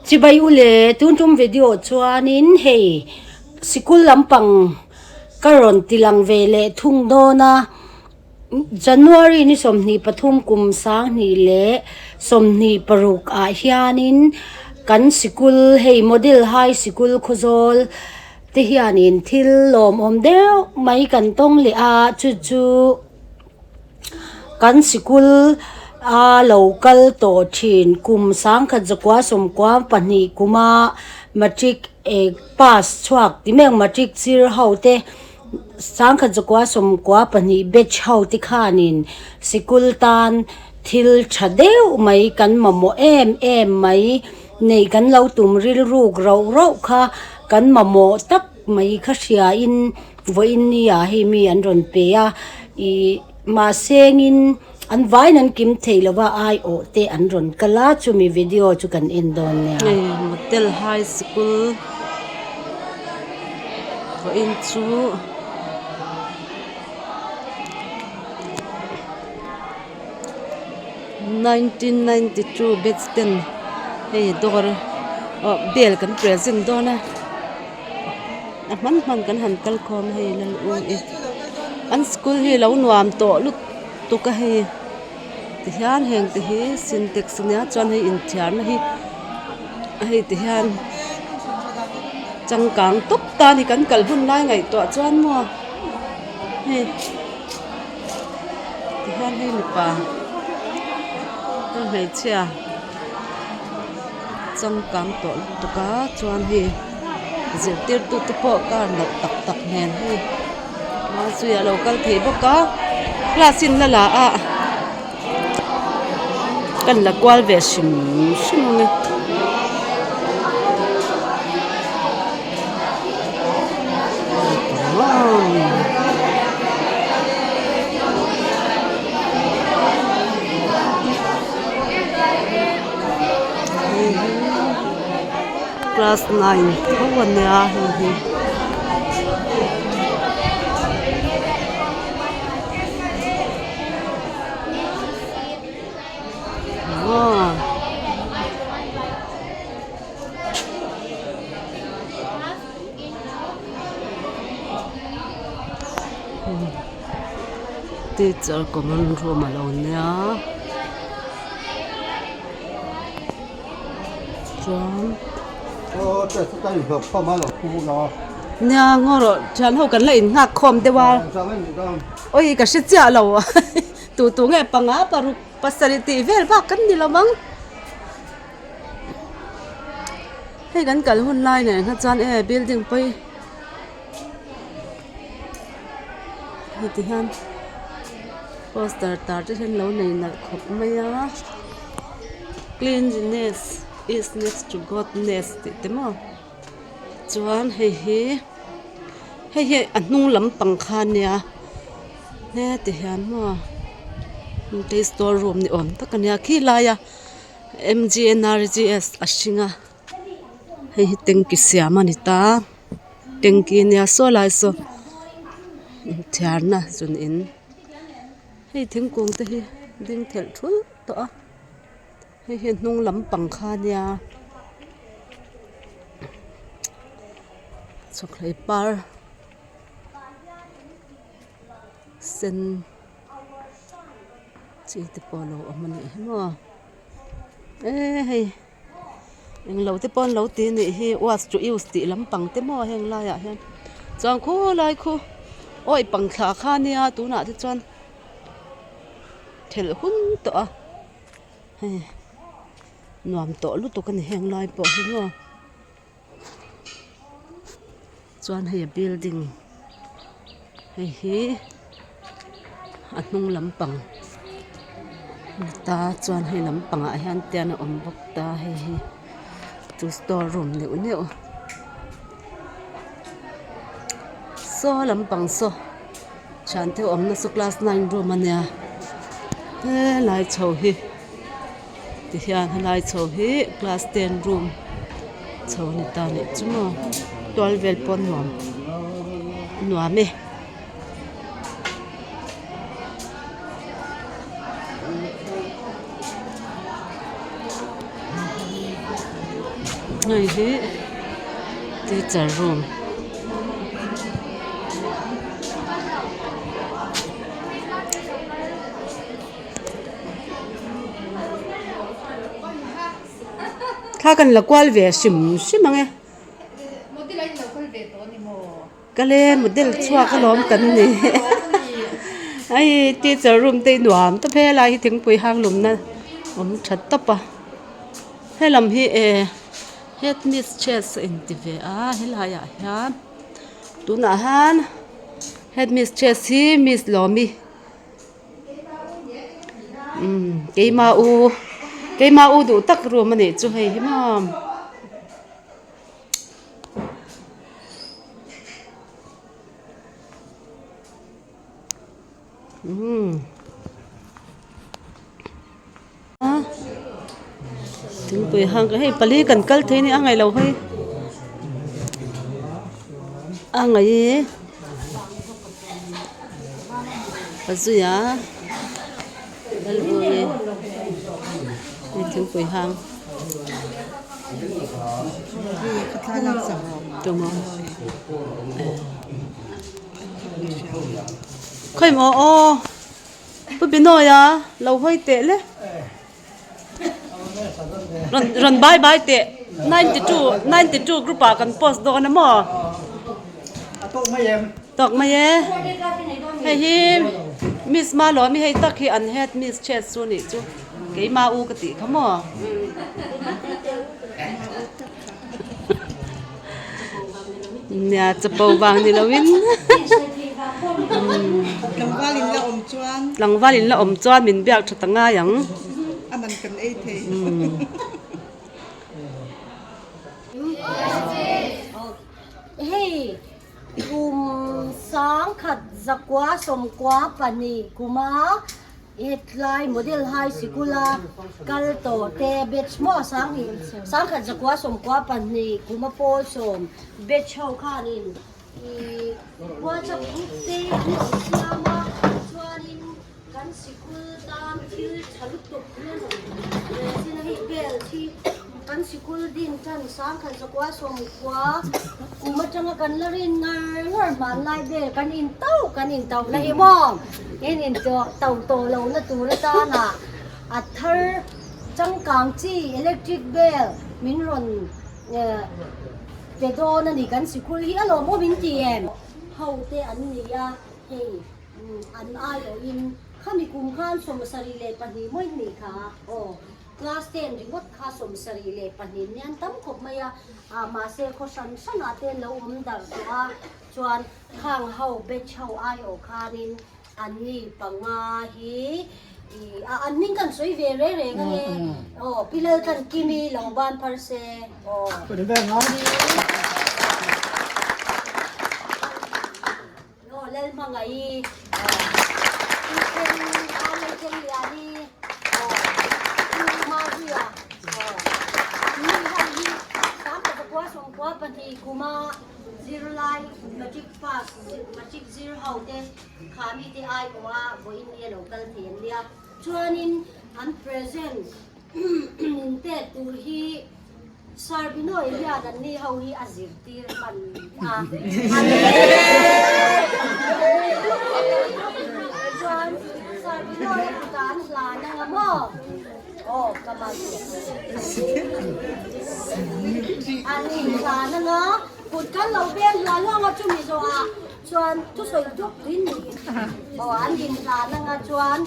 Chibai u le, tun tum video chuanin hei sikul lampang ka rawn ti lang ve leh thung dawn a, January ni 23 kum 2026 ah hianin kan sikul hei Model High Sikul Khawzawl te hianin thil lawmawm deuh mai kan tawng leh a, chu chu. Kan sikul a lo kal tawh thin kum 1992 kuma matric eh pass chhuak ti mai ang matric zir ho te 1992 batch ho te khanin sikul tan thil tha deuh mai kan mamawh em em mai neih kan lo tum rilruk rauh rauh kha kan mamawh tak mai kha hriain. Vawiin nia hei mi an rawn pe a, ih mahsengin an vaiin an kim thei lo va, aiawh te an rawn kal a, chumi video chu kan en dawn nia. Hei Model High School vawiin chu 1992 batch ten hei dawr ah bell kan present dawn a. A hman hman kan han kal khawm a hei lal u i an school hi lo nuam tawh lutuk a hei tihian heng te hi sintex ania chuan hei inthiarna hi hei tihian changkang tawp ta a ni kan kal hun lai ngaihtuah chuan maw hei tihian hei mipa hmeichhia. Changkang tawh lutuk a chuan hei zirtirtu te pawh car nalh tak tak nen hei hma zuiah a lo kal thei bawk a class in la la a kan la kual ve hrim hrim ang e. Class nine tho a nia hei hi. Teacher common room a lo nia chuan nia ngaw rawh thian ho kan la in nghak khawm deuh a awi ka hre chiah lo tu tu nge panga paruk pasarih tih vel bak kan ni lo ang. Hei kan kal hun lai nen kha chuan e building pawi heti hian poster tar te hian lo nei nalh khawp mai a cleanliness is next to godness tih te maw chuan hei hi hei hi a hnung lampang kha ania heti hian maw store room ni awm tak ania khilai a. M_G_N_R_G_S a hring a hei hi tanky siam a ni ta tanky nia saw lai saw inthiarna zun in hei thingkung te hi ding thelh thulh tawh a hei hi hnung lampang kha nia chhawkhlei par sen. Chi te pawh a lo awm a nih hi maw e hei englo te pawh an lo ti a nih hi wash to use tih lampang te maw heng laiah hian chuan khulai khu awi pang thla kha ania tunah te chuan thelh hun tawh a hei nuam tawh lutuk a ni heng lai pawh hi maw. Chuan hei a building hei hi a hnung lampang a ni ta chuan hei lampangah hian tian a awm bawk ta hei hi chu store room neuh neuh saw lampang saw thiante awmna saw class nine room a nia helai chho hi. Tihian helai chho hi class ten room chho a ni ta leh chu maw tual vel pawh nuam nuam e. Hei hi teacher room thla kan la kual ve hrim hrim ang e. Ka le model chhuak alawm kan ni hei teacher room te hi nuam tawp helai hi thingpui hang lumna awm tha tawp a helam hi eh headmistress a inti ve a helai ah hian tunah hian headmistress hi miss Lawmi umm keima u keima u duh tak room a nih chu hei hi maw. Thingpui hang hei pali kan kal thei a ni a ngaih loh hei a ngaih e a zui a thingpui hang. Khawi maw aw Pu Binoy a lo hawi teh le rawn rawn bai bai teh 92 92 group ah kan post dawn a maw tawk mai e hei hi miss Malawmi hei tak hi an head miss chhet chu nih chu. Keimah u ka tih kha maw? Nia chapo vang ni loin Tlangval in la awm chuan Tlangval in la awm chuan min biak tha ta ngai ang. A man kan ei thei. Hei kum sangkhat zakua sawmkua pahnih kuma Hetlai Model High Sikula kal tawh te batch maw sanghnih sangkhat zakua sawmkua pahnih kuma pawl sawm batch ho khanin ih WhatsApp group te an lo siam a chuanin kan sikul tan thil tha lutuk na rawn rel a hei bel hi kan sikul din tan sangkhat zakua sawmkua kum atanga kan la rin ngar ngar hmanlai vel kan in tauh kan in tauh na hi maw. In in tawh to tawh lo na tur atana a thar changkang chi electric bell min rawn pe dawn a ni kan sikul hi a lawmawm in ti em? Ho te an ni a hei an aiawhin khami kum khan 72 mawi nih kha aw class ten ringawt kha 72 nian tam khawp mai a mahse khaw hran hranah te an lo awm darh tawh a. Chuan khang ho batch ho aiawh khanin anni panga hi ih a an hming kan sawi ve reng reng ange aw Pi Laltlankimi lo ban phar se aw Aw Lalhmangaih aw Pi Chen Ar Lalchengliani aw Pi Mazuia aw anni ho hi 3,242 kuma Zirlai matric pass matric zir ho te kha mi te ai awh a vawiin ni a lo kal thei an nia. Chuanin an present in pek tur hi Sir Binoy hian an ni ho hi a zirtir hman a. Chuan Sir Binoy a kutah an hlan anga maw? Aw ka man An inhlan anga kut kan lo veng hlan anga chumi zawhah chuan thusawi dup tuin ni aw an inhlan anga chuan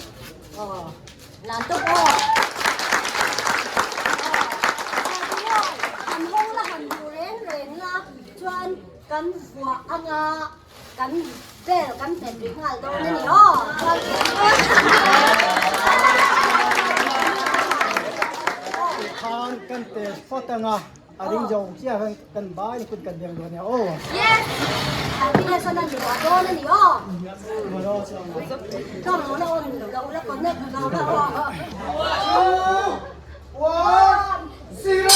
aw hlan tawp aw An hawng la han duh reng reng la chuan kan vuah anga Kan bell kan hmet rih nghal dawn a ni aw. Khan kan test phawt anga a ring zo chiah khan kan bai ni kut kan beng dawn nia aw. Yes! Yes a ni a dawn a ni aw. Tawng lo la on lo la connect lo la aw. 2 1 0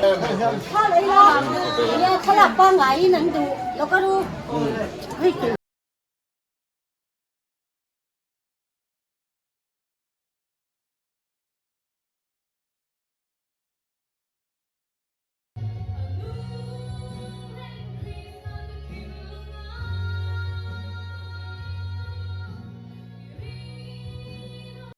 Thla lei la. Nia thlalak pangaiin an duh. Lo ka ru. Hei.